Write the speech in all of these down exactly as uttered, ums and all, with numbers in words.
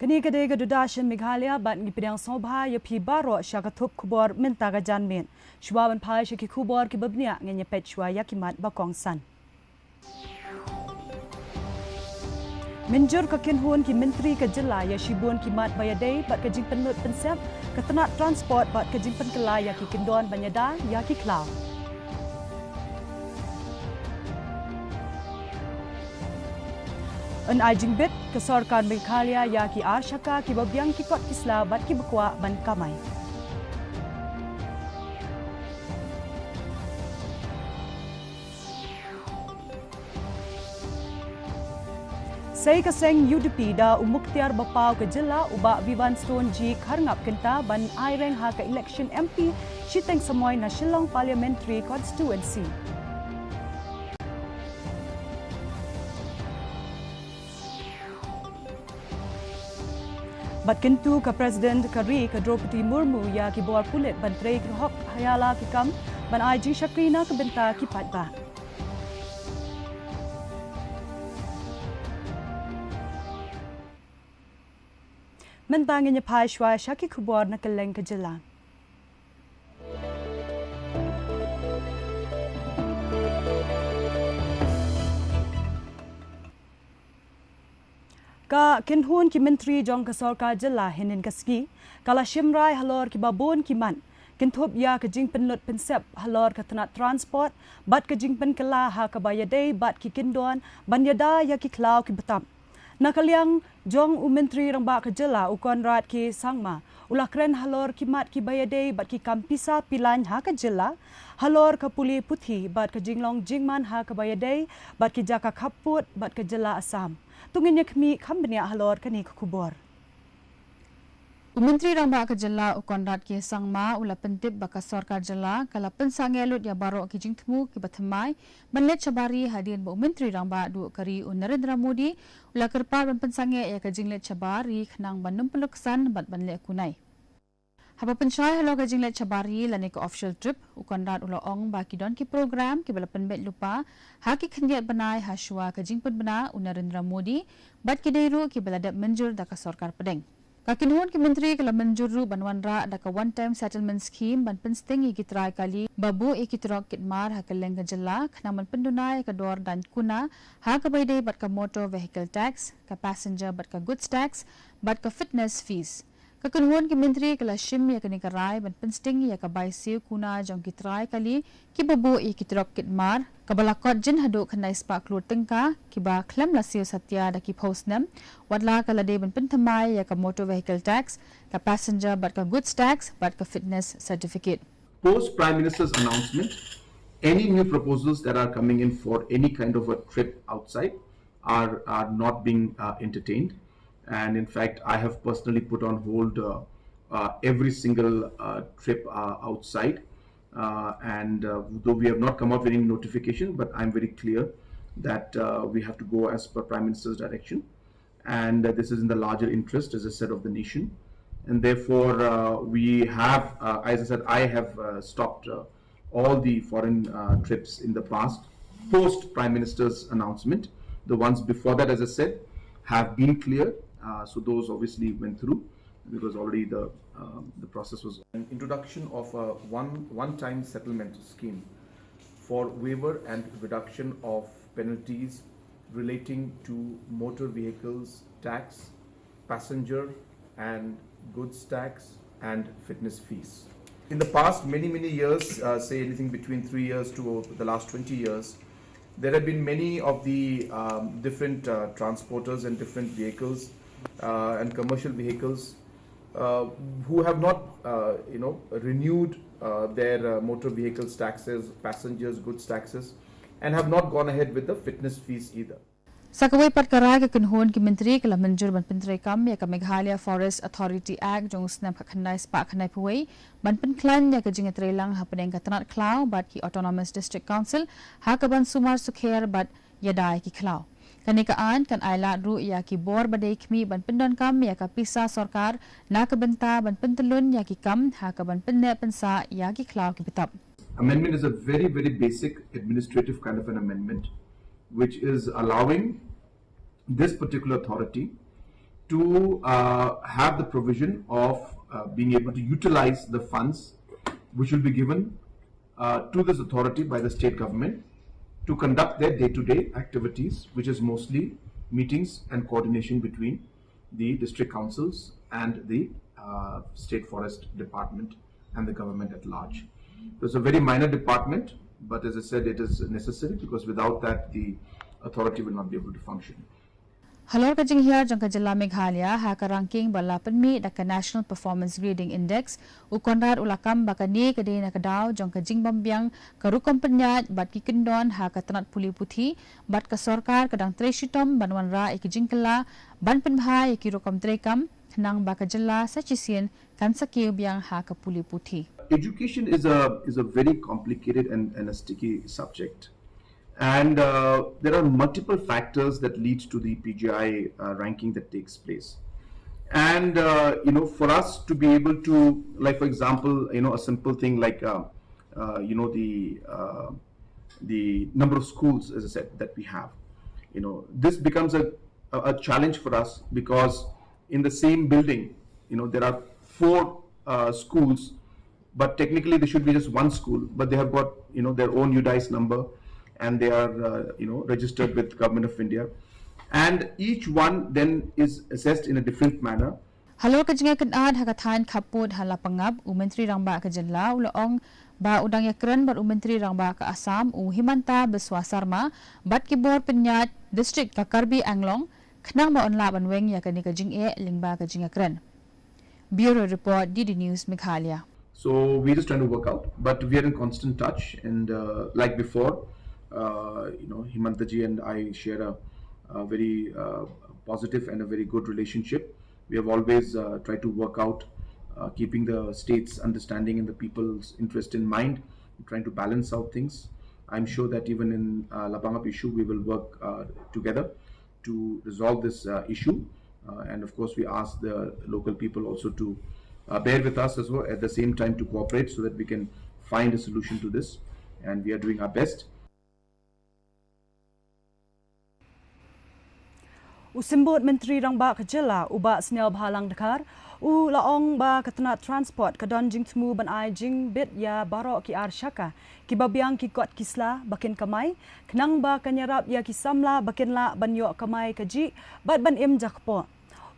Kane ka dei ka Doordarshan Meghalaya bad ngi pdiang sngewbha ïa phi baroh sha ka thup khubor mynta ka janmiet. Shuwa ban phai sha ki khubor kiba bniah, ngin ïa peit shuwa ïa ki mat ba kongsan. Mynjur ka kynhun ki myntri ka jylla ïa shibun ki mat ba ïadei bad ka jingpynlut pynsep, ka tnat transport bad ka jingpynkylla ïa ki kyndon ban ïada ïa ki khlaw. Yn ai jingbit ka sorkar Meghalaya ïa ki ar shaka kiba biang ki kot ki sla bad kiba kwah ban kamai. Sei ka seng U D P da u Muktiar Bapaw ka jylla, u Bah Vivan Stone G Kharngap Kynta ban ai reng ha ka election M P shiteng samoi na Shillong Parliamentary Constituency. Bad kyntu ka President ka ri ka Droupadi Murmu ïa ki bor pulit ban trei hok ha la ki kam ban ai jingshakri na ka bynta ki paidbah. Mynta ngin ïa phai shuwa sha ki khubor na kylleng ka jylla. Ka kynhun ki myntri jong ka sorkar jylla hynnin ka sngi ka la shim rai halor kiba bun ki mat, kynthup ïa ka jingpynlut pynsep halor ka tnat transport bad ka jingpynkylla ha kaba ïadei bad ki kyndon ban ïada ïa ki khlaw kiba tap. Na ka liang jong u Myntri Rangbah ka jylla, u Conrad K Sangma, u la kren halor ki mat kiba ïadei bad ki kam pisa pilain ha ka jylla, halor ka pule puthi bad ka jinglong jingman ha kaba ïadei bad ki jaka khappud bad ka jylla Assam. To ngin ïa khmih kham bniah halor kane ka khubor. U Myntri Rangbah ka jylla, u Conrad K Sangma, u la pyntip ba ka sorkar jylla ka la pynsangeh lut ïa baroh ki jingthmu kiba thymmai ban leit shabar ri hadien ba u Myntri Rangbah duh ka ri, u Narendra Modi, u la kyrpad ban pynsangeh ïa ka jingleit shabar ri khnang ban ym pynluksan bad ban leh kunai. Haba pynshai halor ka jingleit shabar ri lane ka official trip, u Conrad u la ong ba ki don ki program kiba la pynbeit lypa ha ki khyndiat bnai ha shuwa ka jingpynbna u Narendra Modi bad ki dei ruh kiba la dep mynjur da ka sorkar pdeng. Ka kynhun ki myntri ka la mynjur ruh ban wanrah da ka One Time Settlement Scheme ban pynsting ïa ki trai kali ba buh ïa ki trok kit mar ha kylleng ka jylla khnang ban pynduna ïa ka dor daiñ kuna ha kaba ïadei bad ka motor vehicle tax, ka passenger bad ka goods tax bad ka fitness fees. Ka kynhun ki myntri ka la shim ïa kane ka rai ban pynsting ïa ka bai siew kuna jong ki trai kali kiba buh ïa ki trok kit mar, kaba la kot jin haduh khyndai spah klur tyngka, kiba khlem la siew satia da ki phew snem, wat la ka la dei ban pynthymmai ïa ka motor vehicle tax, ka passenger bad ka goods tax bad ka fitness certificate. Post Prime Minister's announcement, any new proposals that are coming in for any kind of a trip outside are, are not being uh, entertained. And in fact, I have personally put on hold uh, uh, every single uh, trip uh, outside. Uh, and uh, though we have not come out with any notification, but I'm very clear that uh, we have to go as per Prime Minister's direction. And uh, this is in the larger interest, as I said, of the nation. And therefore, uh, we have, uh, as I said, I have uh, stopped uh, all the foreign uh, trips in the past, post Prime Minister's announcement. The ones before that, as I said, have been cleared. Uh, so those obviously went through because already the um, the process was. An introduction of a one one-time settlement scheme for waiver and reduction of penalties relating to motor vehicles tax, passenger and goods tax, and fitness fees. In the past many, many years, uh, say anything between three years to the last twenty years, there have been many of the um, different uh, transporters and different vehicles uh, and commercial vehicles uh, who have not, uh, you know, renewed uh, their uh, motor vehicles taxes, passengers goods taxes, and have not gone ahead with the fitness fees either. Sa kawei pat ka rai, ka kynhun ki myntri ka la mynjur ban pyntreikam ïa ka Meghalaya Forest Authority Act jong u snem khatkhyndai spah khyndaiphew wei ban pynkhlaiñ ïa ka jingïatreilang hapdeng ka tnat khlaw bad ki Autonomous District Council ha kaban sumar sukher bad ïada ïa ki khlaw. Kane ka aiñ kan ailad ruh ïa ki bor ba dei khmih ban pyndonkam ïa ka pisa sorkar na ka bynta ban pyntyllun ïa ki kam ha kaban pynneh pynsah ïa ki khlaw kiba tap. Amendment is a very, very basic administrative kind of an amendment, which is allowing this particular authority to uh, have the provision of uh, being able to utilize the funds which will be given uh, to this authority by the state government to conduct their day-to-day activities, which is mostly meetings and coordination between the district councils and the uh, state forest department and the government at large. So it's a very minor department, but as I said, it is necessary because without that, the authority will not be able to function. Halor ka jinghiar jong ka jylla Meghalaya ha ka ranking ba la pynmih da ka National Performance Grading Index, u Conrad u la kam ba kane ka dei na ka daw jong ka jingbym biang ka rukom pynïaid bad ki kyndon ha ka tnat pule puthi, bad ka sorkar ka dang trei shitom ban wanrah ïa ki jingkylla ban pynbha ïa ki rukom treikam, khnang ba ka jylla sa shisien kan sa kiew biang ha ka pule puthi. Education is a is a very complicated and, and a sticky subject. And uh, there are multiple factors that lead to the P G I uh, ranking that takes place. And uh, you know, for us to be able to, like, for example, you know, a simple thing like uh, uh, you know, the uh, the number of schools, as I said, that we have, you know, this becomes a, a challenge for us because in the same building, you know, there are four uh, schools, but technically they should be just one school, but they have got, you know, their own UDISE number, and they are uh, you know, registered with Government of India, and each one then is assessed in a different manner. Halor ka jingïakynad ha ka thaiñ khappud ha Lapangap, u Myntri Rangbah ka jylla u la ong ba u dang ïakren bad u Myntri Rangbah ka Assam u Himanta Biswa Sarma bad ki bor pynïaid district ka Karbi Anglong, khnang ba yn lah ban weng ïa kane ka jingeh lyngba ka jingïakren. Bureau Report, D D News, Meghalaya. So we're just trying to work out, but we are in constant touch, and uh, like before, uh, you know, Himanta ji and I share a, a very uh, positive and a very good relationship. We have always uh, tried to work out, uh, keeping the state's understanding and the people's interest in mind, trying to balance out things. I'm sure that even in uh, Lapangap issue, we will work uh, together to resolve this uh, issue. Uh, and of course, we ask the local people also to uh, bear with us as well, at the same time to cooperate so that we can find a solution to this. And we are doing our best. U Symbud Myntri Rangbah ka jylla, u Bah Sniawbhalang Dkhar, u la ong ba ka tnat transport ka don jingthmu ban ai jingbit ïa baroh ki ar shaka kiba biang ki kot ki sla ba kin kamai, khnang ba kan ïarap ïa ki samla ba kin lah ban ïoh kamai kajih bad ban im jakpoh.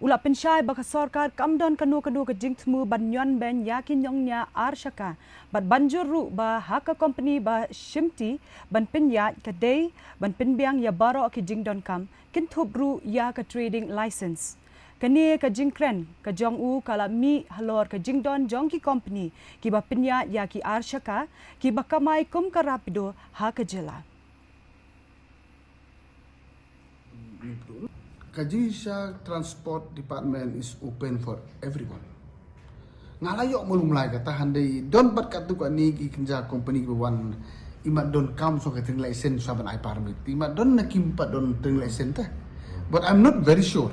U la pynshai ba ka sorkar kam don kano kano ka jingthmu ban ñion beiñ ïa ki ñiongnia ar shaka bad ban jur ruh ba ha ka kompani ba shimti ban pynïaid ka dei ban pynbiang ïa baroh ki jingdonkam, kynthup ruh ïa ka trading license. Kane ka jingkren ka jong u ka la mih halor ka jingdon jong ki kompani kiba pynïaid ïa ki ar shaka kiba kamai kum ka Rapido ha ka jylla. Ka jingshisha, transport department is open for everyone. Nga la ïoh malu mlai kata, hynrei don pat katto katne ki kynja company kiba wan, imat donkam shuh ka trading license shuh ban ai permit, imat don na kim pat don trading license te. But I'm not very sure.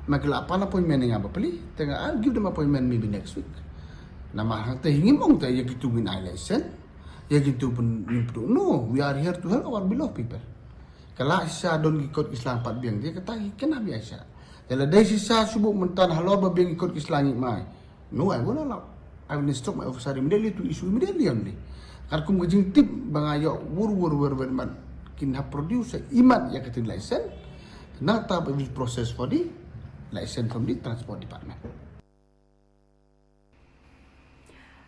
Ma ki la pan appointment ïa nga bapli, te nga, I'll give them appointment maybe next week. Namar hangta hi ngim ong te ïa kito ngin ai license, ïa kito pyn, ngin pynduh. No, we are here to help our beloved people. Ka la shisha don ki kot ki sla pat biang, te kata ki kena biang shisha. Te lada shisha shu buh mynta halor ba biang ki kot ki sla ngim ai, no, I won't allow. I will instruct my officer immediately to issue immediately only. Katkum ka jingtip ba nga ïoh wur wur wur wur ban kin hap produce imat ïa ka trading license. Nangta we will process for the license from the transport department.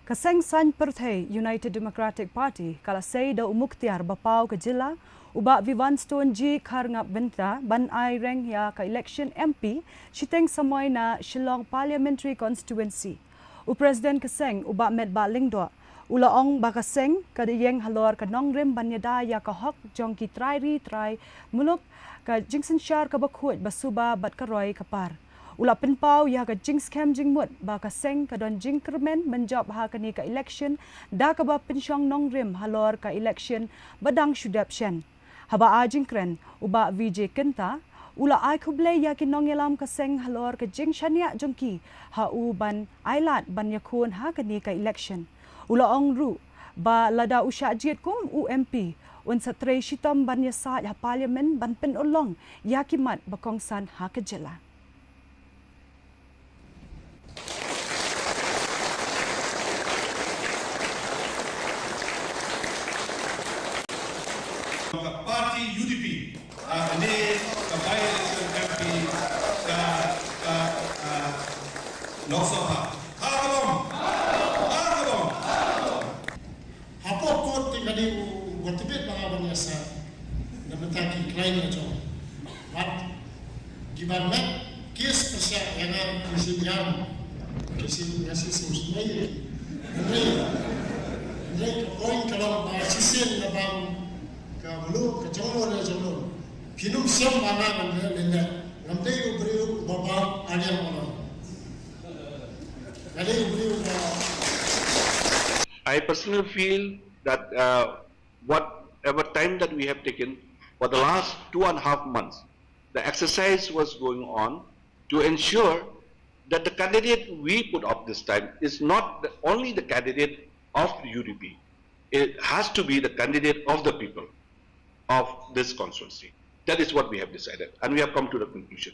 Ka seng saiñ pyrthei United Democratic Party ka la sei da u mukhtiar ba paw ka jylla, u Bah Vivianstone G Kharngapbynta, ban ai reng ïa ka election M P shiteng samoi na Shillong Parliamentary Constituency. U President ka seng, u Bah Metbah Lyngdoh, u la ong ba ka seng ka ïeng halor ka nongrim ban ïada ïa ka hok jong ki trai ri trai muluk, ka jingsynshar kaba khuid ba suba bad ka roi ka par. U la pynpaw ïa ka jingskhem jingmut ba ka seng ka don jingkyrmen mynjop ha kane ka election da kaba pynshong nongrim halor ka election ba dang shu dep shen. Haba ai jingkren, u Bah Vijay Kynta u la ai khublei ïa ki nongïalam ka seng halor ka jingshaniah jong ki ha u ban ai lad ban ïakhun ha kane ka election. U la ong ruh ba lada u shah jied kum u M P, un sa trei shitom ban ïasaid ha Parliament ban pynurlong ïa ki mat ba kongsan ha ka jylla. Ka party U D P, ah, ne ka by-election M P ka, ka, ah, Lok Sabha. Ha ka bom. Ha ka bom. Hapoh court te ka dei u, u ba tbit ba nga ban ïa sa. Na bynta ki client ka jong. Bad ki ban met case pyrshah ïa nga ki shu ïam. Ki shu ïa shu shu shu. Hynrei, hynrei ka point ka long ba shisien na bam ka mluh ka jong mluh na jong mluh. Phin ym shem ba nga ban leh leh leh. Ngam dei u briew uba bam aliang ba long. Nga dei u briew uba. I personally feel that, uh, whatever time that we have taken for the last two and a half months, the exercise was going on to ensure that the candidate we put up this time is not the, only the candidate of U D P. It has to be the candidate of the people of this constituency. That is what we have decided, and we have come to the conclusion.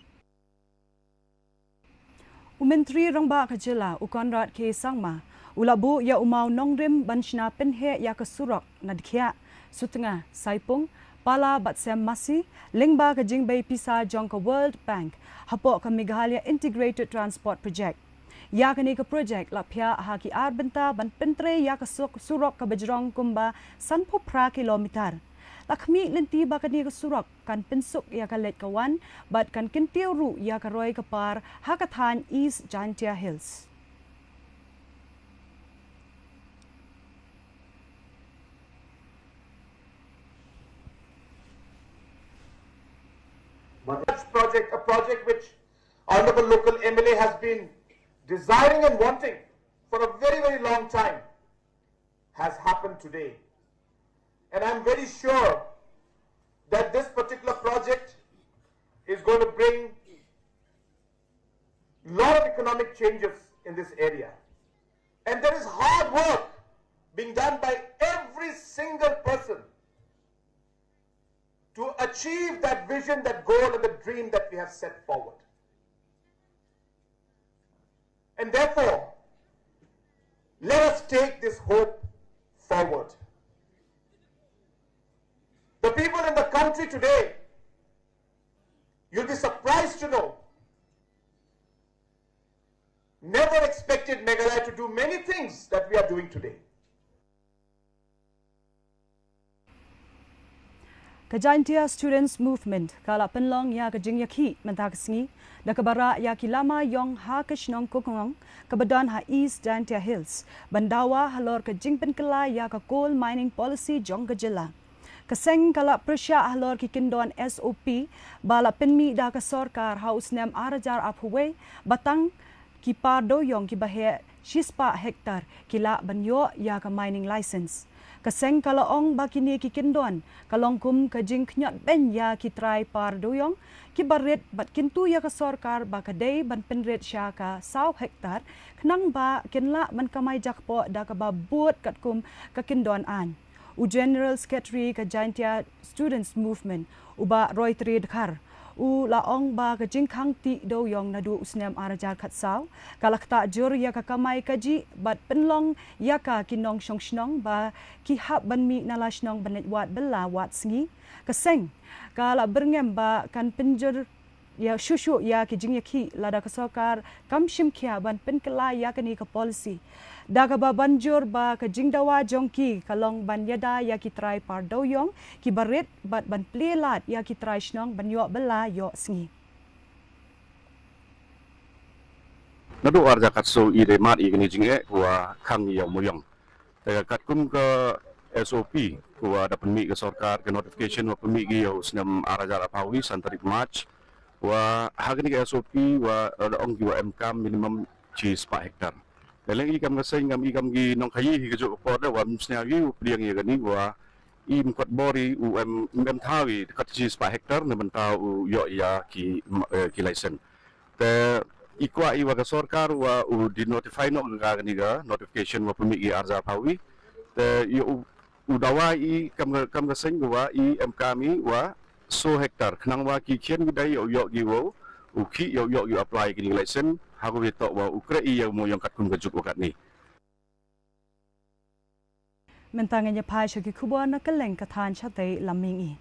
U Myntri Rangbah ka Jylla, u Conrad K Sangma, u la buh ïa u mawnongrim ban shna pynheh ïa ka surok na Dkhiah, Sutnga, Saipung, Pala bad Sem Masi, lyngba ka jingbei pisa jong ka World Bank, hapoh ka Meghalaya Integrated Transport Project. Ïa kane ka project la phiah ha ki ar bynta ban pyntrei ïa ka suk-, surok kaba jrong kumba sanphew phra kilometer. La khmih lynti ba kane ka surok kan pynsuk ïa ka leit ka wan, bad kan kyntiew ruh ïa ka roi ka par ha ka thaiñ East Jaintia Hills. But such project, a project which Honorable local M L A has been desiring and wanting for a very, very long time, has happened today. And I'm very sure that this particular project is going to bring a lot of economic changes in this area. And there is hard work being done by every single person to achieve that vision, that goal, and the dream that we have set forward. And therefore, let us take this hope forward. The people in the country today, you'll be surprised to know, never expected Meghalaya to do many things that we are doing today. Ka Jaintia Students Movement ka la pynlong ïa ka jingïakhih mynta ka sngi da kaba rah ïa ki lama ïong ha ka shnong Kukngong kaba don ha East Jaintia Hills, ban dawa halor ka jingpynkylla ïa ka Coal Mining Policy jong ka jylla. Ka seng ka la pyrshah halor ki kyndon S O P ba la pynmih da ka sorkar ha u snem ar hajar arphew wei, ba tang ki par dewïong kiba heh shispah hektar ki lah ban ïoh ïa ka mining license. Ka seng ka la ong ba kine ki kyndon ka long kum ka jingkhñiot beiñ ïa ki trai par dewïong kiba rit, bad kyntu ïa ka sorkar ba ka dei ban pynrit sha ka saw hektar, khnang ba kin lah ban kamai jakpoh da kaba bud katkum ka kyndon aiñ. U General Secretary ka Jaintia Students Movement, u Bah Roytree Dkhar, u la ong ba ka jingkhang tih dewïong naduh u snem ar hajar khatsaw ka la ktah jur ïa ka kamai kajih bad pynlong ïa ka ki nongshong shnong ba ki hap ban mih na la shnong ban leit wad bylla wad sngi. Ka seng ka la byrngem ba kan pynjur ïa shuh shuh ïa ki jingïakhih lada ka sorkar kam shim khia ban pynkylla ïa kane ka policy. Da kaba ban jur ba ka jingdawa jong ki ka long ban ïada ïa ki trai par dewïong kiba rit bad ban plie lad ïa ki trai shnong ban ïoh bylla ïoh sngi. Naduh ar hajar khatsaw i dei mad ïa kane ka jingeh kaba khang ïa u mawiong. Te katkum ka S O P kaba da pynmih ka sorkar, ka notification ba pynmih ki ïa u snem ar hajar arphew wei, san tarik March, wa ha kane ka S O P wa da ong ki wa em kam minimum shispah hektar. Te leng i kam ka seng, kam i kam ki nongkhaïi hi kajuh ka por da wa ym sngewbha u pdiang ïa kane, wa i mkot bor i u em, em thaw i kat shispah hektar na bynta u ïoh ïa ki, eh, ki license. Te i kwah i wa ka sorkar wa u de-notify noh ka kane ka notification wa pynmih ki ar hajar arphew wei. Te ïa u, u dawa i kam ka, kam ka seng wa i em kam i wa saw hektar, khnang wa ki khian ki dei ïa u ïoh ki wow, u khih ïa u ïoh ki apply kine ki license, ha kaba ïatoh wa u kreh i ïa u mawiong katkum ka juk wa katne. Mynta ngin ïa phai sha ki khubor na kylleng ka thaiñ shatei lam mihngi.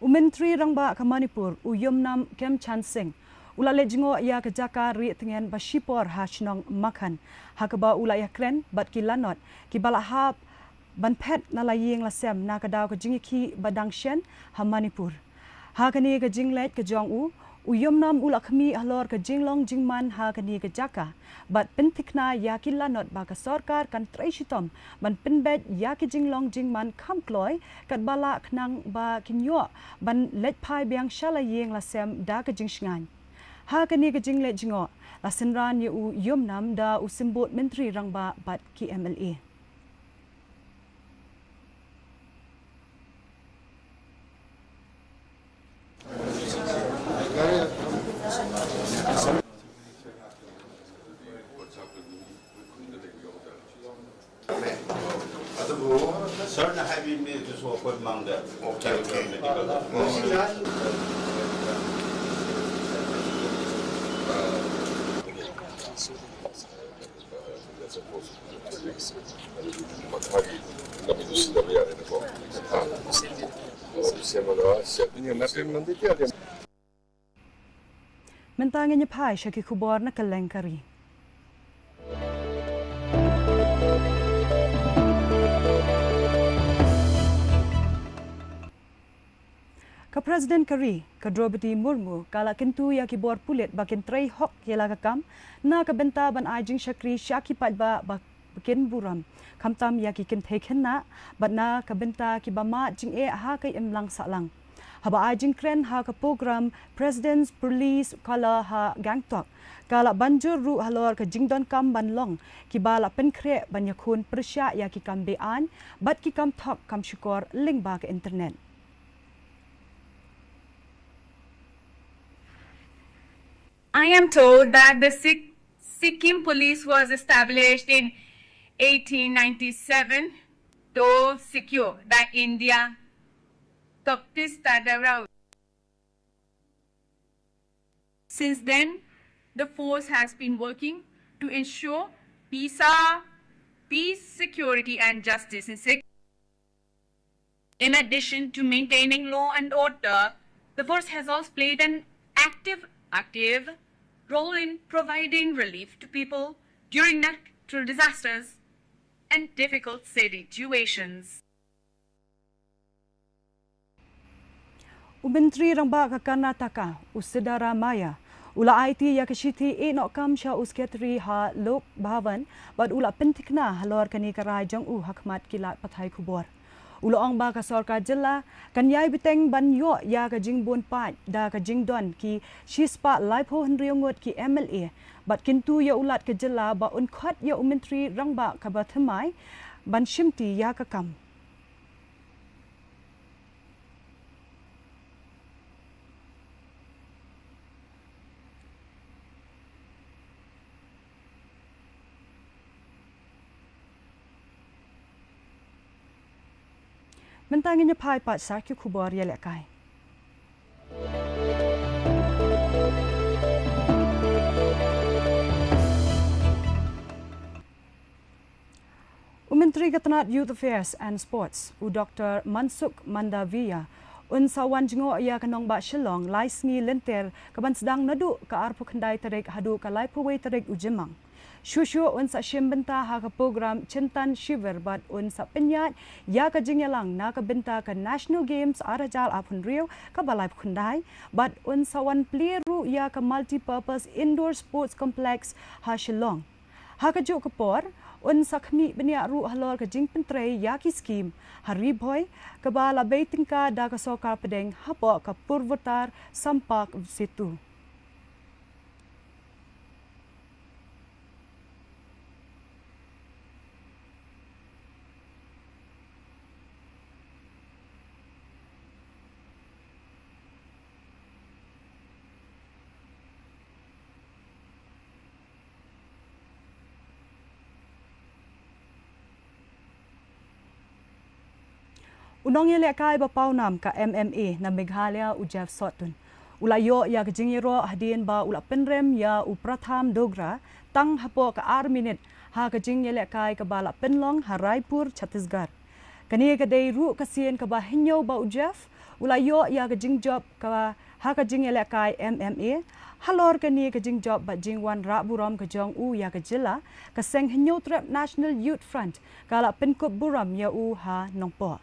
U Myntri Rangbah ka Manipur, u Yumnam Khemchand Singh, u la leit jngoh ïa ka jaka rieh tngen ba shipor ha shnong Makhan, ha kaba u la ïakren bad ki lanot kiba la hap ban phet na la ïing la sem na ka daw ka jingïakhih ba dang shen ha Manipur. Ha kane ka jingleit ka jong u, u Yumnam u la khmih halor ka jinglong jingman ha kane ka jaka bad pynthikna ïa ki lanot ba ka sorkar kan trei shitom ban pynbeit ïa ki jinglong jingman kham kloi katba lah khnang ba kin ïoh ban leit phai biang sha la ïing la sem da ka jingshngaiñ. Ha kane ka jingleit jngoh, la synran ïa u Yumnam da u Symbud Myntri Rangbah bad ki M L A. Sir, na hai bin mi tu so kot mang da. Okay, okay. Mynta ngin ïa phai sha ki khubor na kylleng ka ri. Ka President ka ri, ka Droupadi Murmu, ka la kyntu ïa ki bor pulit ba kin trei hok ïa la ka kam na ka bynta ban ai jingshakri sha ki paidbah ba kin burom, khamtam ïa ki kynthei khynnah bad na ka bynta kiba mad jingeh ha ka imlang sahlang. Haba ai jingkren ha ka program President's Police Color ha Gangtok, ka la ban jur ruh halor ka jingdonkam ban long kiba la pynkhreh ban ïakhun pyrshah ïa ki kam be-aiñ bad ki kam thok kam shukor lyngba ka internet. I am told that the Sik-, Sikkim Police was established in eighteen ninety-seven, though secure by India, Baptist Tadarawi. Since then, the force has been working to ensure peace, peace, security, and justice in Sikkim. In addition to maintaining law and order, the force has also played an active, active role in providing relief to people during natural disasters and difficult situations. U Myntri Rangbah ka Karnataka, u Siddaramaiah, u la aiti ïa ka shithi ïehnoh kam sha u Secretary ha Lok Bhavan, bad u la pynthikna halor kane ka rai jong u ha khmat ki lad pathai khubor. U la ong ba ka sorkar jylla kan ïai bteng ban ïoh ïa ka jingbun paid da ka jingdon ki shispah laiphew hynriew ngut ki M L A, bad kyntu ïa u Lat ka jylla ba un khot ïa u Myntri Rangbah kaba thymmai ban shimti ïa ka kam. Mynta ngin ïa phai pat sha ki khubor ïalehkai. U Myntri ka tnad Youth Affairs and Sports, u Doctor Mansukh Mandaviya, un sa wan jngoh ïa ka nongbah Shillong lai sngi lynter kaban sdang naduh ka arphew khyndai tarik haduh ka laiphew wei tarik u Jymmang. Shuh shuh un sa shim bynta ha ka program Chintan Shivir bad un sa pynïaid ïa ka jingïalang na ka bynta ka National Games ar hajar arphew hynriew kaba laiphew khyndai bad un sa wan plie ruh ïa ka Multipurpose Indoor Sports Complex ha Shillong. Ha kajuh ka por, un sa khmih bniah ruh halor ka jingpyntrei ïa ki skim ha Ri Bhoi kaba la bei tyngka da ka sorkar pdeng hapoh ka Purvottar Sampark Setu. U nongïalehkai ba pawnam ka M M A na Meghalaya, u Jeff Sotun, U la ïoh ïa ka jingïaroh hadien ba u la pynrem ïa u Pratham Dogra tang hapoh ka ar minit ha ka jingïalehkai kaba la pynlong ha Raipur, Chhattisgarh. Kane ka dei ruh ka sien kaba hynñiew ba u Jeff u la ïoh ïa ka jingjop ka ha ka jingïalehkai M M A. Halor kane ka jingjop bad jingwan rah burom ka jong u ïa ka jylla, ka seng Hynñiewtrep National Youth Front ka la pynkup burom ïa u ha Nongpoh.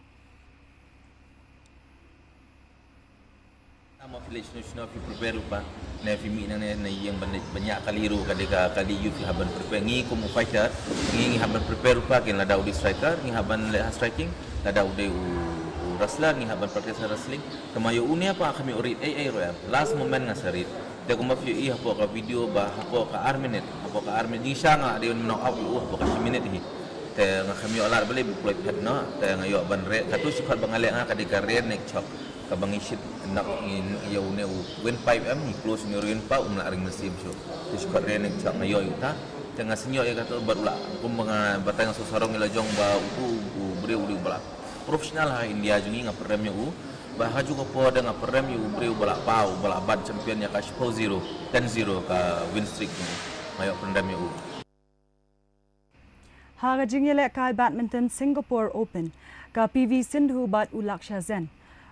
Tang ma phi leh shano shano phi prepare lypa. Ne phi mih nangne na ïing ban leh, ban ïa kali ruh ka dei ka kali ïa phi hap ban prepare. Ngi kum u fighter, ngi, ngi hap ban prepare lypa, kin lada u dei striker ngi hap ban leh ha striking, lada u dei u, u wrestler ngi hap ban practice ha wrestling. Tang ma ïa une pat kam ïoh rit ei ei ruh em. Last moment nga sa rit. Te kumba phi ïohi hapoh ka video ba hapoh ka ar minit, hapoh ka ar minit jingshisha nga la dei ban knock out ïa u hapoh ka shi minit hi. Te nga kam ïoh lad balei ba u kloi phet noh, te nga ïoh ban reh. Katto shi khot ba nga leh nga ka dei ka rear neck choke, kaba ngi shit knock, ngi, ïa une u windpipe em, ngi close une u windpipe, um lah ring mynsiem shuh. Te shi khot rear neck choke nga ïoh ïa uta. Te nga sngew ïa kato bad u la, kumba nga batai nga shu sarong ïa la jong ba utu u briew u dei uba la professional ha India jong ngi, nga pynrem ïa u. Ba ha kajuh ka por de nga pynrem ïa u briew uba la paw, uba la bat champion ïa ka shiphew zero, ten zero ka win streak jong u. Nga ïoh pynrem ïa u. Ha ka jingïalehkai badminton Singapore Open, ka P V Sindhu bad u Lakshya Sen,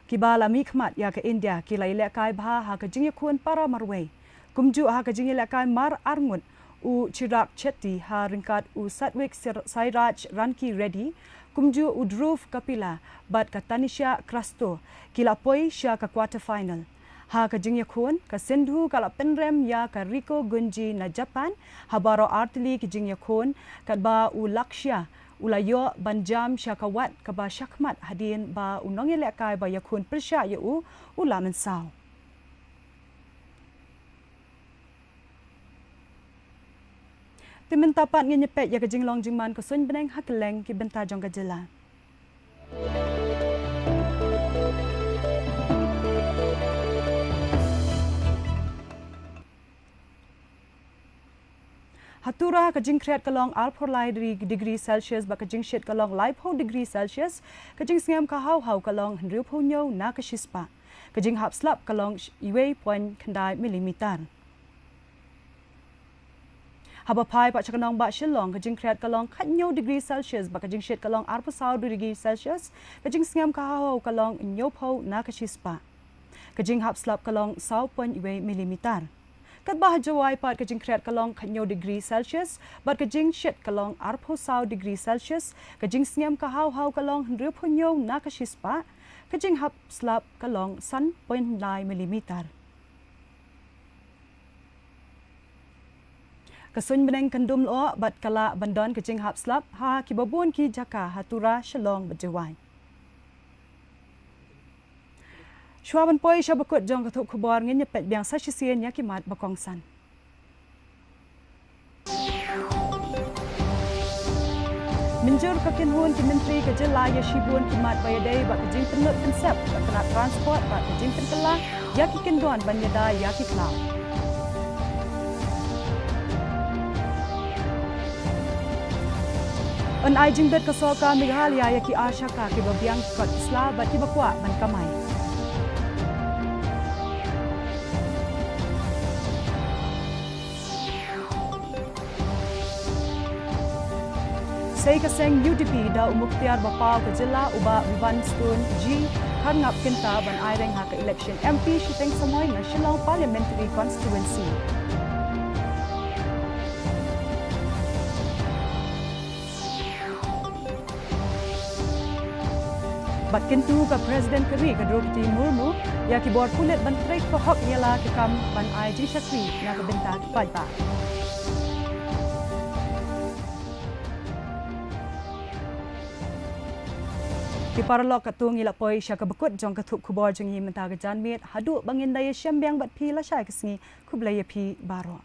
kiba la mihkhmat ïa ka India, ki la ïalehkai bha ha ka jingïakhun para marwei. Kumjuh ha ka jingïalehkai mar arngut, u Chirag Shetty ha ryngkat u Satwik Sir-, Sairaj Ranki Reddy, kumjuh u Dhruv Kapila bad ka Tanisha Krasto, ki la poi sha ka quarter final. Ha ka jingïakhun, ka Sindhu ka la pynrem ïa ka Riko Gunji na Japan ha baroh artylli ki jingïakhun, katba u Lakshya u la ïoh ban jam sha ka wat kaba shakhmat hadien ba u nongïalehkai ba ïakhun pyrshah ïa u, u la mynsaw. Te mynta pat ngin ïa peit ïa ka jinglong jingman ka suiñ bneng ha kylleng ki bynta jong ka jylla. Ha Tura ka jingkhriat ka long arphew lai degree Celsius bad ka jingshit ka long laiphew degree Celsius, ka jingsngem ka haw haw ka long hynriewphew hynñiew na ka shispah. Ka jinghap slap ka long iwei point khyndai millimeter. Haba phai pat sha ka nongbah Shillong, ka jingkhriat ka long khathynñiew degree Celsius bad ka jingshit ka long arphew saw degree Celsius, ka jingsngem ka haw haw ka long hynñiewphew na ka shispah. Ka jinghap slap ka long saw point iwei millimeter. Katba ha Jowai pat ka jingkhriat ka long khathynñiew degree Celsius bad ka jingshit ka long arphew saw degree Celsius, ka jingsngem ka haw haw ka long hynriewphew hynñiew na ka shispah, ka jinghap slap ka long san point lai millimeter. Ka suiñ bneng kan dum lyoh bad ka lah ban don ka jinghap slap ha kiba bun ki jaka ha Tura, Shillong bad Jowai. Shuwa ban poi sha bakut jong ka thup khubor, ngin ïa peit biang sa shisien ïa ki mat ba kongsan. Mynjur ka kynhun ki myntri ka jylla ïa shibun ki mat ba ïadei bad ka jingpynlut pynsep, ka tnat transport bad ka jingpynkylla ïa ki kyndon ban ïada ïa ki khlaw. Yn ai jingbit ka sorkar Meghalaya ïa ki ASHA kiba biang ki kot ki sla bad kiba kwah ban kamai. Sei ka seng U D P da u Muktiar Bapaw ka jylla u Bah Vivan Stone G Kharngap kynta ban aireng ha ka election M P shiteng samoi na Shillong Parliamentary Constituency. Bad kyntu ka President ka ri ka Droupadi Murmu ïa ki bor pulit ban trei ka hok ïa la ki kam ban ai jingshakri na ka bynta ki paidbah. Ki paralok, katto ngi la poi sha ka bakut jong ka thup khubor jong ngi mynta ka janmiet, haduh ba ngin da ïashem biang bad phi lashai ka sngi, khublei ïa phi baroh.